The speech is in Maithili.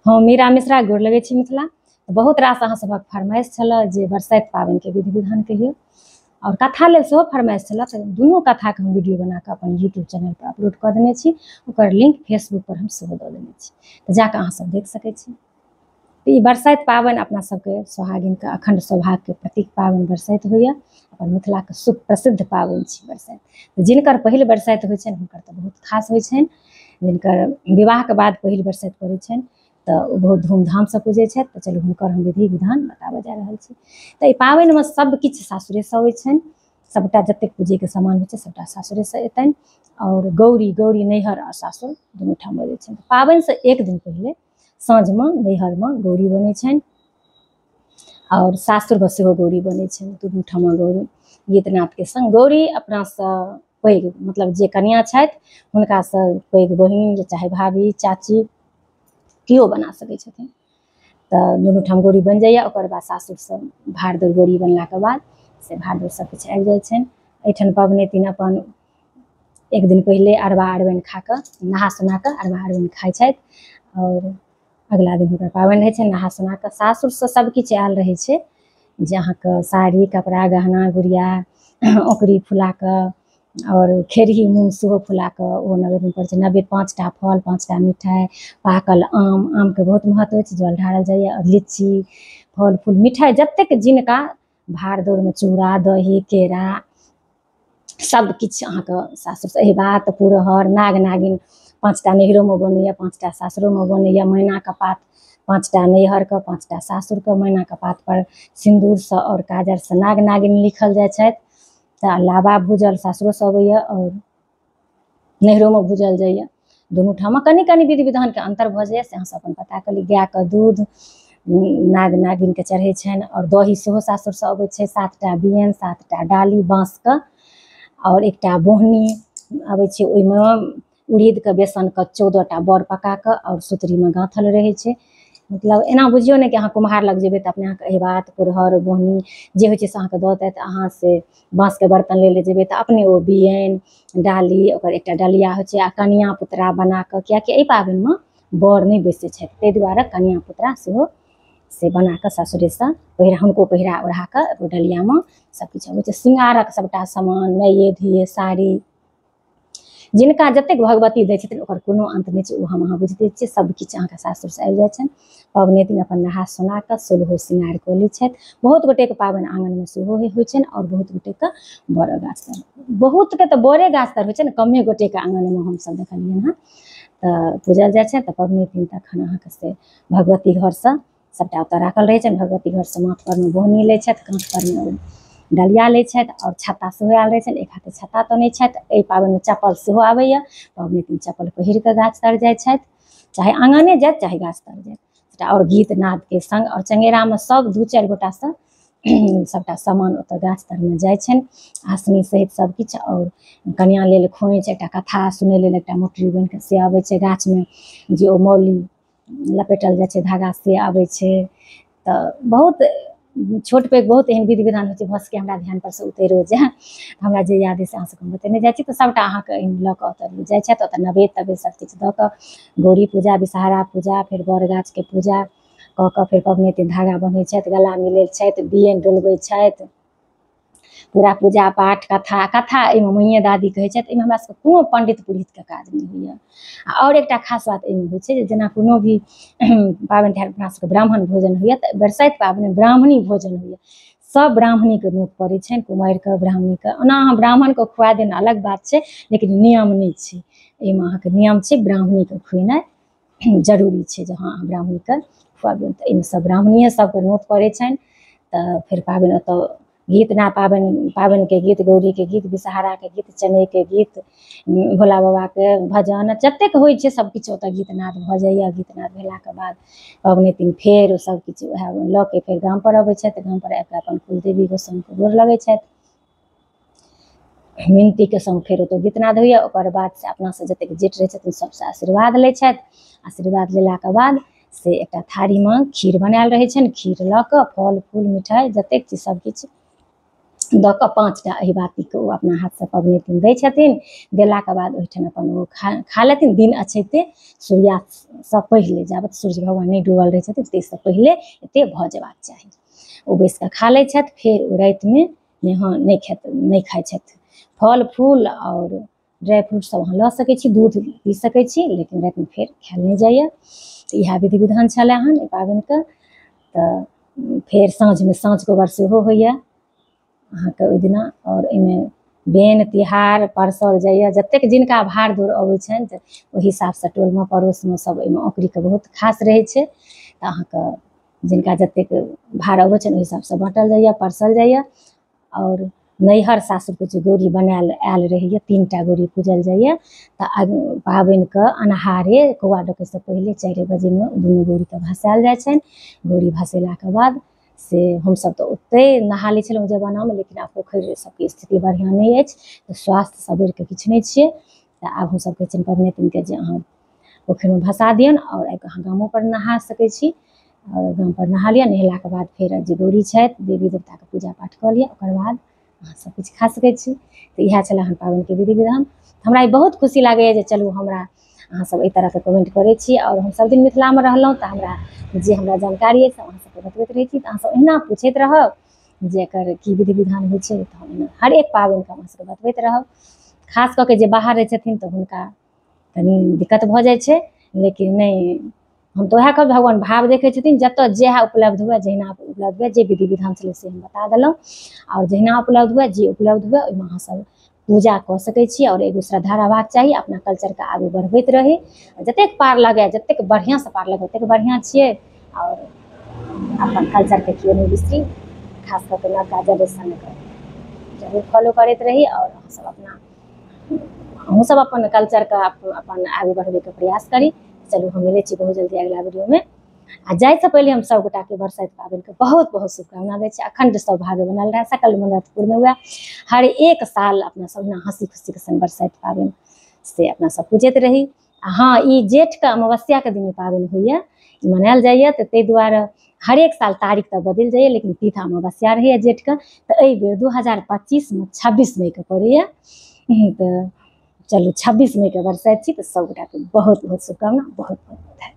हम मीरा मिश्रा गोर लगै छी मिथिला। बहुत रास अहाँ सभक फरमाइश छल जे बरसाइत पाबनिके विधि विधान कहियौ और कथा लेल सेहो फरमाइश छल, तऽ दुनू कथाके हम वीडियो बना कऽ अपन यूट्यूब चैनल पर अपलोड कऽ देने छी। ओकर लिंक फेसबुक पर हम सेहो दऽ देने छी, तऽ जाकऽ अहाँ सब देख सकै छी। तऽ ई बरसाइत पाबनि अपना सबके सोहागिनके अखंड सौभाग्यके प्रतीक पाबनि बरसाइत होइए। अपन मिथिलाके सुप्रसिद्ध पाबनि छी बरसाइत। जिनकर पहिल बरसाइत होइ छनि हुनकर तऽ बहुत खास होइ छनि, जिनकर विवाहके बाद पहिल बरसाइत पड़ै छनि तऽ ओ बहुत धूमधामसँ पूजै छथि। तऽ चलू हुनकर हम विधि विधान बताबऽ जा रहल छी। तऽ एहि पाबनिमे सब किछु सासुरेसँ अबै छनि, सबटा जतेक पूजैके सामान होइ छै सबटा सासुरेसँ एतनि। और गौरी गौरी नैहर आ सासुर दुनू ठाम बजै छनि। पाबनिसँ एक दिन पहिले साँझमे नैहरमे गौरी बनै छनि और सासुरमे सेहो गौरी बनै छनि। दुनू ठाम गौरी गीत नादके संग गौरी अपनासँ पैघ मतलब जे कनिया छथि हुनकासँ पैघ बहिन चाहे भाभी चाची केओ बना सकै छथिन। तऽ दुनू ठाम गौरी बनि जाइए। ओकर बाद सासुरसँ भार दौड़ गौरी बनलाके बाद से भार दौड़ सब किछु आबि जाइ छनि। एहिठाम पबनैतिन अपन एक दिन पहिले अरबा अरबाइन खा कऽ नहा सोना कऽ अरबा अरबाइन खाइ छथि और अगला दिन हुनकर पाबनि रहै छनि। नहा सोना कऽ सासुरसँ सब किछु आयल रहै छै, जे अहाँके साड़ी कपड़ा गहना गुड़िया ओकरी फुला कऽ और खेरही मूँग सेहो फुला कऽ ओ नैवेद्यमे पड़ै छै। नैवेद्य 5टा फल 5टा मिठाइ पाकल आम, आमके बहुत महत्व होइ छै, जल ढारल जाइए। और लीची फल फूल मिठाइ जतेक जिनका भार दौड़मे चूड़ा दही केरा सब किछु अहाँके सासुरसँ एहिबात पुरहर नाग नागिन 5टा नैहरोमे बनैए 5टा सासुरोमे बनैए। मैनाके पात 5टा नैहरके 5टा सासुरके। मैनाके पात पर सिन्दूरसँ और काजरसँ नाग नागिन लिखल जाइ छथि। तऽ लाबा भूजल सासुरोसँ अबैए और नैहरोमे भूजल जाइए। दुनू ठाम कनि कनि विधि विधानके अन्तर भऽ जाइए, से अहाँ सब अपन पता कऽ ली। गायके दूध नाग नागिनके चढ़ै छनि और दही सेहो सासुरसँ अबै छै। 7टा बियैन 7टा डाली बाँसके और एकटा बोहनी अबै छै, ओहिमे उड़ीदके बेसनके 14टा बड़ पका कऽ और सुतरीमे गाँथल रहै छै। मतलब एना बुझियौ ने कि अहाँ कुम्हार लग जेबै तऽ अपने अहाँके एहिबात पुरहर बोहनी जे होइ छै से अहाँके दऽ देत। अहाँ से बाँसके बर्तन लै लए जेबै तऽ अपने ओ बियैन डाली ओकर एकटा डलिया होइ छै। आ कनिया पुतरा बना कऽ, कियाकि एहि पाबनिमे बर नहि बैसै छथि, ताहि दुआरे कनिया पुतरा सेहो से बना कऽ सासुरेसँ पहिरा हुनको पहिरा ओढ़ा कऽ एगो डलियामे सब किछु अबै छै। श्रृंगारक सबटा सामान माइए धिए साड़ी जिनका जतेक भगवती दै छथिन ओकर कोनो अन्त नहि छै, ओ हम अहाँ बुझिते छियै। सब किछु अहाँके सासुरसँ आबि जाइ छनि। पबनैतिन अपन नहा सोना कऽ सोलहो श्रृंगार कऽ लै छथि। बहुत गोटेके पाबनि आङनमे सेहो होइ छनि और बहुत गोटेके बड़े गाछ तर, बहुतके तऽ बड़े गाछ तर होइ छै ने, कमे गोटेके आङनमे हमसब देखलियनि हँ। तऽ पूजल जाइ छै। तऽ पबनैतिन तखन अहाँके से भगवती घरसँ सबटा ओतऽ राखल रहै छनि। भगवती घरसँ माथ परमे बोहनी लै छथि, काँख परमे डलिया लै छथि और छत्ता सेहो आयल रहै छनि। एक हाथे छत्ता तनै छथि। एहि पाबनिमे चप्पल सेहो आबैए। पबनैतिन चप्पल पहिर कऽ गाछ तर जाइ छथि, चाहे आङने जाथि चाहे गाछ तर जाथि। और गीत नादके संग और चंगेरामे सब 2-4 गोटासँ सबटा सामान ओतऽ गाछ तरमे जाइ छनि, आसनी सहित सब किछु। और कनिया लेल खोँइछ, एकटा कथा सुनै लेल एकटा मोटरी बनि कऽ से आबै छै। गाछमे जे ओ मौली लपेटल जाइ छै धागा से आबै छै। तऽ बहुत छोट पैघ बहुत एहन विधि विधान होइ छै, भऽ सकै हमरा ध्यान पर से उतरियो जाय, हमरा जे याद अइ से अहाँ सबके हम बतेने जाइ छी। तऽ सबटा अहाँके एहिमे लऽ कऽ ओतऽ जाइ छथि। ओतऽ नैवेद्य तवेद सब किछु दऽ कऽ गौरी पूजा विषहारा पूजा फेर बड़ गाछके पूजा कऽ कऽ फेर पबनैतिन धागा बन्है छथि, गला मिलै छथि, बियैन डोलबै छथि, पूरा पूजा पाठ कथा कथा एहिमे मैये दादी कहै छथि। एहिमे हमरा सबके कोनो पंडित पुरोहितके काज नहि होइए। आ आओर एकटा खास बात एहिमे होइ छै जे जेना कोनो भी पाबनि तिहार अपना सबके ब्राह्मण भोजन होइए, तऽ बरसाइत पाबनिमे ब्राह्मणी भोजन होइए। सब ब्राह्मणीके नोत पड़ै छनि, कुमारिके ब्राह्मणीके। ओना अहाँ ब्राह्मणके खुआ देना अलग बात छै, लेकिन नियम नहि छै एहिमे। अहाँके नियम छै ब्राह्मणीके खुएनाइ जरूरी छै, जे हँ अहाँ ब्राह्मणीके खुआबियौ। तऽ एहिमे सब ब्राह्मणीये सबके नोत पड़ै छनि। तऽ फेर पाबनि ओतऽ गीत ना पाबनि पाबनिके गीत, गौरीके गीत, विषहाराके गीत, चनैके गीत, भोला बाबाके भजन जतेक होइ छै सब किछु ओतऽ गीत नाद भऽ जाइए। गीत नाद भेलाके बाद पबनैतिन फेर सब किछु उएह लऽ के फेर गाम पर अबै छथि। गाम पर आबिकऽ अपन कुलदेवी गोसाउनिके गोर लगै छथि, मिनतीके संग फेर ओतऽ गीतनाद होइए। ओकर बाद से अपनासँ जतेक जेठ रहै छथिन सबसँ आशीर्वाद लै छथि। आशीर्वाद लेलाके बाद से एकटा थारीमे खीर बनायल रहै छनि, खीर लऽ कऽ फल फूल मिठाइ जतेक चीज सब किछु दऽ कऽ 5टा अहिबातीके ओ अपना हाथसँ पबनैतिन दै छथिन। देलाके बाद ओहिठाम अपन ओ खा लेथिन। दिन अछैते सूर्यास्तसँ पहिले, जाबत सूर्य भगवान नहि डूबल रहै छथिन ताहिसँ पहिले एते भऽ जेबाक चाही। ओ बैस कऽ खा लै छथि। फेर ओ रातिमे नहि नहि खाइ छथि। फल फूल आओर ड्राइ फ्रूट सब अहाँ लऽ सकै छी, दूध पी सकै छी, लेकिन रातिमे फेर खायल नहि जाइए। तऽ इएह विधि विधान छलै हन एहि पाबनिके। तऽ फेर साँझमे साँझ कोबर सेहो होइए अहाँके ओहि दिना। आओर एहिमे बेन तिहार परसल जाइए, जतेक जिनका भार दूर अबै छनि तऽ ओहि हिसाबसँ टोलमे पड़ोसमे सब एहिमे औकरीके बहुत खास रहै छै। तऽ अहाँके जिनका जतेक भार अबै छनि ओहि हिसाबसँ बाँटल जाइए, परसल जाइए। आओर नैहर सासुरके जे गौरी बनायल आयल रहैए, 3टा गौरी पूजल जाइए। तऽ पाबनिके अन्हारे कौआ डकैसँ पहिले 4 बजेमे दुनू गौरीके भसायल जाइ छनि। गौरी भसेलाके बाद से हमसब तऽ ओतहि नहा लै छलहुँ जमानामे, लेकिन आब पोखरि सबके स्थिति बढ़िआँ नहि अछि, तऽ स्वास्थ्यसँ बढ़िकऽ किछु नहि छियै। तऽ आब हमसब कहै छियनि पबनैतिनके जे अहाँ पोखरिमे भसा दियौन आओर आबिकऽ अहाँ गामोपर नहा सकै छी। आओर गामपर नहा लिअ। नहेलाके बाद फेर जे गौरी छथि देवी देवताके पूजा पाठ कऽ लिअ, ओकर बाद अहाँ सब किछु खा सकै छी। तऽ इएह छलै हन पाबनिके विधि विधान। हमरा ई बहुत खुशी लागैए जे चलू हमरा अहाँ सब एहि तरहके कमेंट करै छी। आओर हम सब दिन मिथिलामे रहलहुँ तऽ हमरा जे हमरा जानकारी अछि अहाँ सबके बतबैत रहै छी। तऽ अहाँ सब एहिना पूछैत रहब जे एकर की विधि विधान होइ छै। तऽ हम हर एक पाबनिके अहाँ सबके बतबैत रहब। खास कऽ के जे बाहर रहै छथिन तऽ हुनका कनि दिक्कत भऽ जाइ छै, लेकिन नहि, हम तऽ उएह कहब भगवान भाव देखै छथिन। जतऽ जएह उपलब्ध हुए, जहिना उपलब्ध हुए, जे विधि विधान छलै से हम बता देलहुँ। आओर जहिना उपलब्ध हुए, जे उपलब्ध हुए, ओहिमे अहाँ सब पूजा कऽ सकै छी। आओर एगो श्रद्धा रहबाक चाही, अपना कल्चरके आगू बढ़बैत रही। जतेक पार लगै, जतेक बढ़िआँसँ पार लगै ओतेक बढ़िआँ छियै। आओर अपन कल्चरके केओ नहि बिसरी, खास कऽ के नवका जेनरेशनके जरूर फॉलो करैत रही। आओर अहाँ सब अपना अहूँ सब अपन कल्चरके अपन आगू बढ़बैके प्रयास करी। चलू हम मिलै छी बहुत जल्दी अगिला वीडियोमे। आ जाइसँ पहिले हम सब गोटाके बरसाइत पाबनिके बहुत बहुत शुभकामना दै छी। अखंड सौभाग्य बनल रहए, सकल मनोरथ पूर्ण हुए। हर एक साल अपना सब एना हँसी खुशीके संग बरसाइत पाबनि से अपना सब पूजैत रही। आ हँ, ई जेठके अमावस्याके दिन पाबनि होइए, ई मनायल जाइए। तऽ ताहि दुआरे हरेक साल तारीख तऽ बदलि जाइए, लेकिन तिथि अमावस्या रहैए जेठके। तऽ एहि बेर 2025मे 26 मईके पड़ैए। तऽ चलू 26 मईके बरसाइत छी। तऽ सब गोटाके बहुत बहुत शुभकामना, बहुत बहुत बधाई।